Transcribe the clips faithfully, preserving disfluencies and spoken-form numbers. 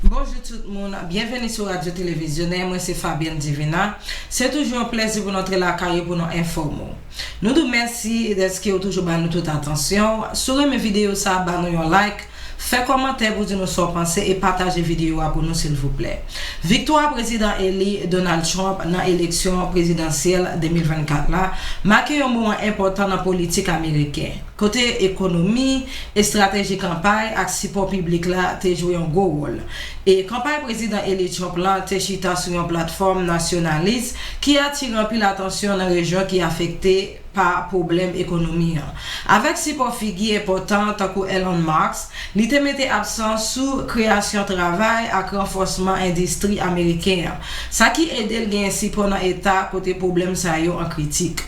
Bonjou tout moun, byenveni sou Radyo Televizyonè, mwen se Fabienne Divina. Se toujou yon plèzi pou n antre lakay ou pou nou enfòme w. Nou di w mèsi dèske w toujou ba nou tout atansyon w. Si w renmen videyo sa a, ba nou yon like, fè kòmantè pou di nou sa w panse e pataje videyo a pou nou silvouplè. Viktwa prezidan eli Donald Trump nan eleksyon prezidansyèl de mil vennkat la make yon moman enpòtan nan politik ameriken, kote ekonomi, estrateji kanpay ak sipò piblik la te jwe yon gwo wòl. E kanpay prezidan eli Trump lan te chita sou yon platfòm nasyonalis ki atire anpil atansyon nan rejyon ki afekte pa pwoblèm ekonomi an. Avèk sipò figi enpòtan tankou Elon Musk, li te mete aksan sou kreyasyon travay ak ranfòsman endistri ameriken an, sa ki ede l genyen sipò nan eta kote pwoblèm sa yo an kritik.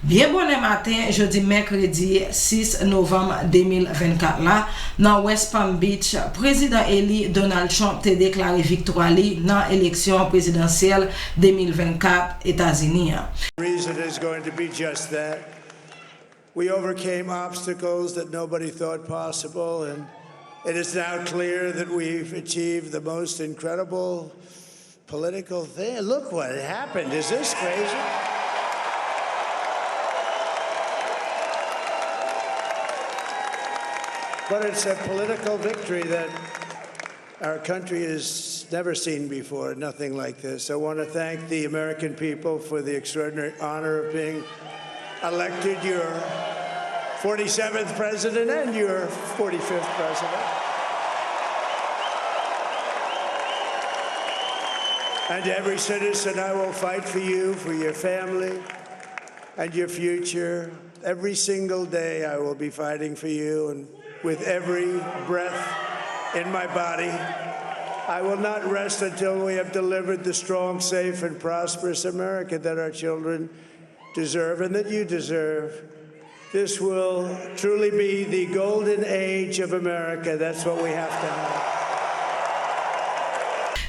Byen bonè maten jodi mèkredi sis novanm de mil vennkat la, nan West Palm Beach, prezidan eli Donald Trump te deklare viktwa li nan eleksyon prezidansyèl de mil vennkat Etazini an. Reason is going to be just that. We overcame obstacles that nobody thought possible, and it is now clear that we've achieved the most incredible political thing. Look what happened. Is this crazy? But it's a political victory that our country has never seen before, nothing like this. I want to thank the American people for the extraordinary honor of being elected your forty-seventh president and your forty-fifth president. And to every citizen, I will fight for you, for your family, and your future. Every single day, I will be fighting for you, and with every breath in my body, I will not rest until we have delivered the strong, safe, and prosperous America that our children deserve and that you deserve. This will truly be the golden age of America. That's what we have to have.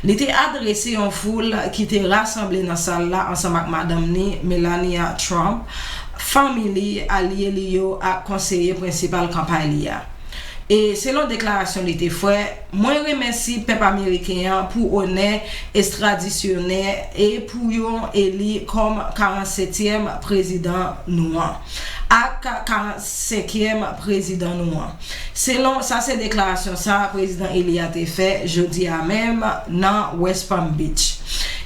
Li te adrese yon foul ki te rasanble nan sal la ansanm ak madanm ni, Melania Trump, fanmi li, alye li yo ak konseye prensipal kanpay li a. E selon deklarasyon li te fè, mwen remèsi pèp ameriken an pou onè estradisyonè e pou yo eli kòm karannsetyèm prezidan nou an ak karannsenkyèm prezidan nou an. Selon sa se deklarasyon sa prezidan eli a te fè jodi a menm nan West Palm Beach.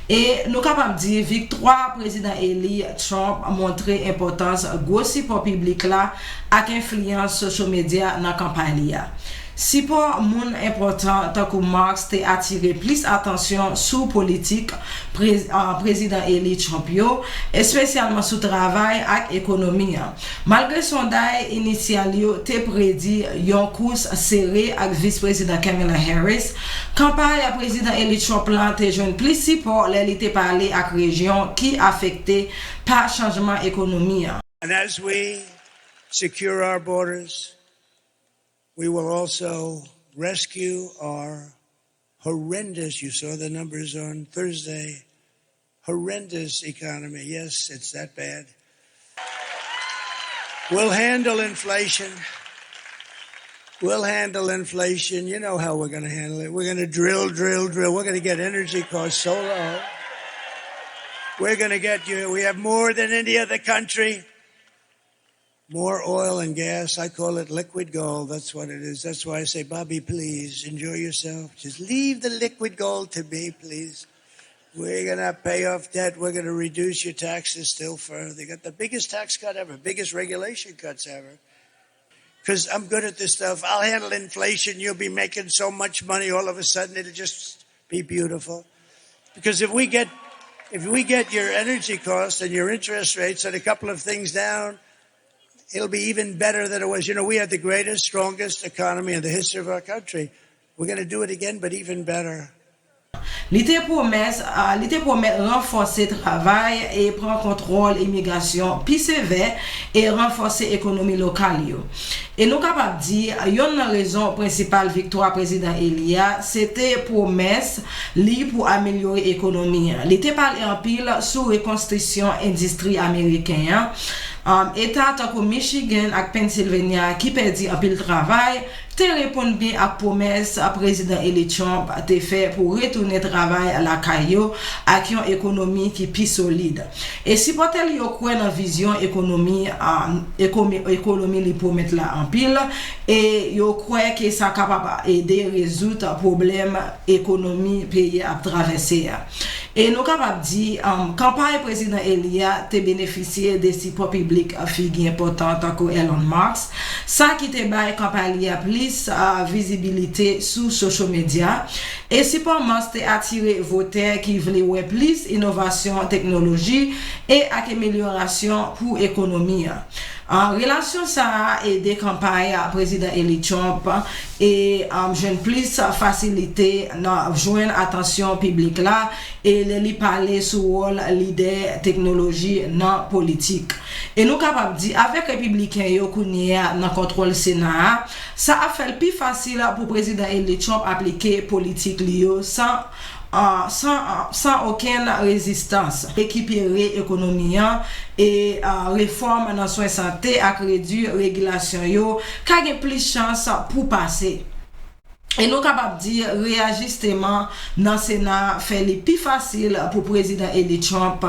E nou kapab di viktwa prezidan eli Trump montre enpòtans gwo sipò piblik la ak enfliyans social media nan kanpay li a. Sipò moun enpòtan tankou Musk te atire plis atansyon sou politik prez- ah, prezidan eli Trump yo, espesyalman sou travay ak ekonomi an. Malgre sonday inisyal yo te predi yon kous sere ak Vis Prezidan Kamala Harris, kanpay prezidan eli Trump lan te jwenn plis sipò lè li te pale ak rejyon ki afekte pa chanjman ekonomi an. And as we secure our borders, we will also rescue our horrendous, you saw the numbers on Thursday, horrendous economy. Yes, it's that bad. We'll handle inflation. We'll handle inflation. You know how we're going to handle it. We're going to drill, drill, drill. We're going to get energy costs so low. We're going to get you, we have more than any other country. More oil and gas. I call it liquid gold. That's what it is. That's why I say, Bobby, please enjoy yourself. Just leave the liquid gold to me, please. We're going to pay off debt. We're going to reduce your taxes still further. You got the biggest tax cut ever, biggest regulation cuts ever. Because I'm good at this stuff. I'll handle inflation. You'll be making so much money all of a sudden, it'll just be beautiful. Because if we get if we get your energy costs and your interest rates and a couple of things down, it'll be even better than it was. You know, we had the greatest, strongest economy in the history of our country. We're going to do it again, but even better. Li te pwomès, ah, li te pwomèt ranfòse travay e pran kontwòl imigrasyon pi sevè e ranfòse ekonomi lokal yo. E nou kapab di, yonn nan rezon prensipal viktwa prezidan eli a, se te pwomès li pou amelyore ekonomi an. Li te pale anpil sou rekonstriksyon endistri ameriken an. Um, eta tankou Michigan ak Pennsylvania ki pèdi anpil travay, te reponn byen ak pwomès Prezidan eli Trump te fè pou retounen travay lakay yo ak yon ekonomi ki pi solid. E sipòtè li yo kwè nan vizyon ekonomi, um, ekomi-, ekonomi li pwomèt la anpil, e yo kwè ke sa kapab ede rezoud pwoblèm ekonomi peyi a ap travèse a. E nou kapab di, um, kanpay prezidan eli a te benefisye de sipò piblik figi enpòtan tankou Elon Musk, sa ki te bay kanpay li a plis, uh, vizibilite sou social media. E sipò Musk te atire votè ki vle wè plis inovasyon teknoloji e ak amelyorasyon pou ekonomi an. An, relasyon sa a ede kanpay a prezidan eli Trump e, um, jwenn plis fasilite nan jwenn atansyon piblik la e lè li pale sou wòl lidè teknoloji nan politik. E nou kapab di, avèk repibliken yo kounye a nan kontwòl Sena a, sa ap fè l pi fasil pou prezidan eli Trump aplike politik li yo san, uh, san, uh, san okenn rezistans, rekipere ekonomi an e, uh, refòm nan swen sante ak redui regilasyon yo ka gen plis chans pou pase. E nou kapab di reyajisteman nan Sena a fè li pi fasil pou prezidan eli Trump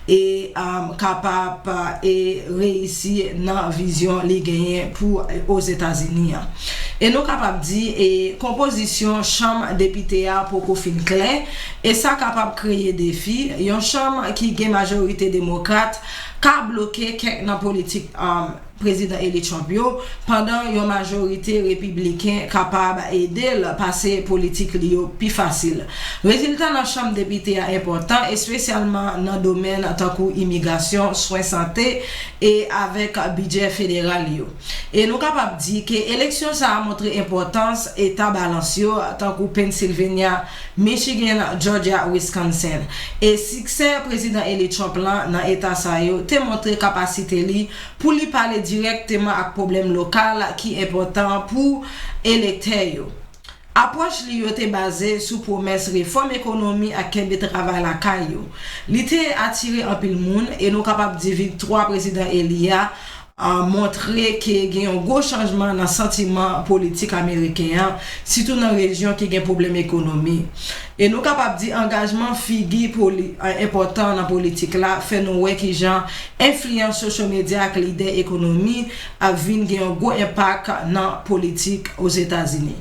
e, um, kapab, e reyisi nan vizyon li genyen pou Ozetazini an. E nou kapab di, e konpozisyon chanm depite a poko fin klè, e sa kapab kreye defi. Yon chanm ki gen majorite demokrat ka bloke kèk nan politik, um, prezidan eli Trump yo, pandan yon majorite repibliken kapab ede l pase politik li yo pi fasil. Rezilta nan chanm depite a enpòtan, espesyalman nan domèn tankou imigrasyon, swen sante e avèk bidjè federal yo. E nou kapab di ke eleksyon sa a montre enpòtans eta balans yo, tankou Pennsylvania, Michigan, Georgia, Wisconsin. E siksè prezidan eli Trump lan nan eta sa yo te montre kapasite li pou li pale dirèkteman ak pwoblèm lokal ki enpòtan pou elektè yo. Apwòch li yo te baze sou pwomès refòm ekonomi ak kenbe travay lakay yo. Li te atire anpil moun, e nou kapab di viktwa prezidan eli a, a, montre ke gen yon gwo chanjman nan santiman politik ameriken an, sitou nan rejyon ki gen pwoblèm ekonomi. E nou kapab di angajman figi poli-, a, enpòtan nan politik la fè nou wè kijan enfliyans social media ak lidè ekonomi ap vin gen yon gwo enpak nan politik Ozetazini.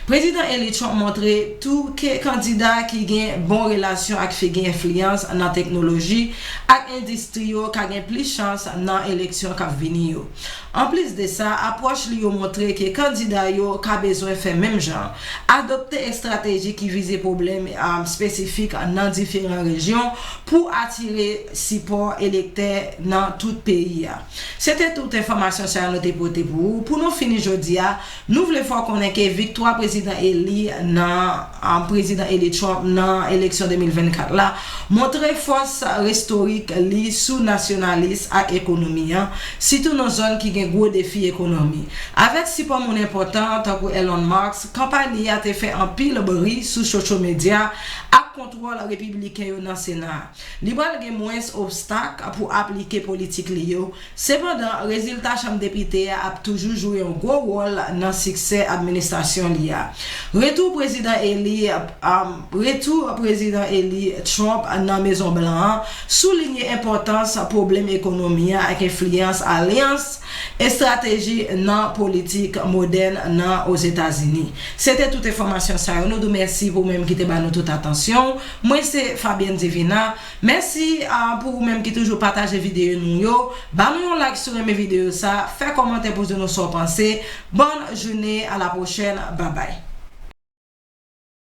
Prezidan eli Trump montre tou ke kandida ki gen bon relasyon ak figi enfliyans nan teknoloji ak endistri yo ka gen plis chans nan eleksyon k ap vini yo. Anplis de sa, apwòch li yo montre ke kandida yo ka bezwen fè menm jan, adopte estrateji ki vize pwoblèm, um, espesifik nan diferan rejyon pou atire sipò elektè nan tout peyi a. Se te tout enfòmasyon sa yo nou te pote pou ou. Pou nou fini jodi a, nou vle fè w konnen ke viktwa prezidan eli nan, a, prezidan eli Trump nan eleksyon de mil vennkat la montre fòs restorik li sou nasyonalis ak ekonomi an, sitou nan zòn ki gen gwo defi ekonomi. Avèk sipò moun enpòtan tankou Elon Musk, kanpay li a te fè anpil bri sou social media ak kontwòl repibliken yo nan Sena a. Li pral gen mwens obstak pou aplike politik li yo. Sepandan, rezilta Chanm Depite a ap toujou jwe yon gwo wòl nan siksè administrasyon li a. Retou prezidan eli, um, retou prezidan eli Trump nan Mezon Blan an soulinye enpòtans pwoblèm ekonomi an ak enfliyans alyans estrateji nan politik modèn nan Ozetazini. Se te tout enfòmasyon sa yo. Nou di w mèsi pou ou menm ki te ba nou tout atansyon. Mwen se Fabienne Divina. Mèsi, a, pou ou menm ki toujou pataje videyo nou yo. Ba nou yon like si w renmen videyo sa. Fè kòmantè pou di nou sa w panse. Bòn jounen, a la pwochèn. Babay.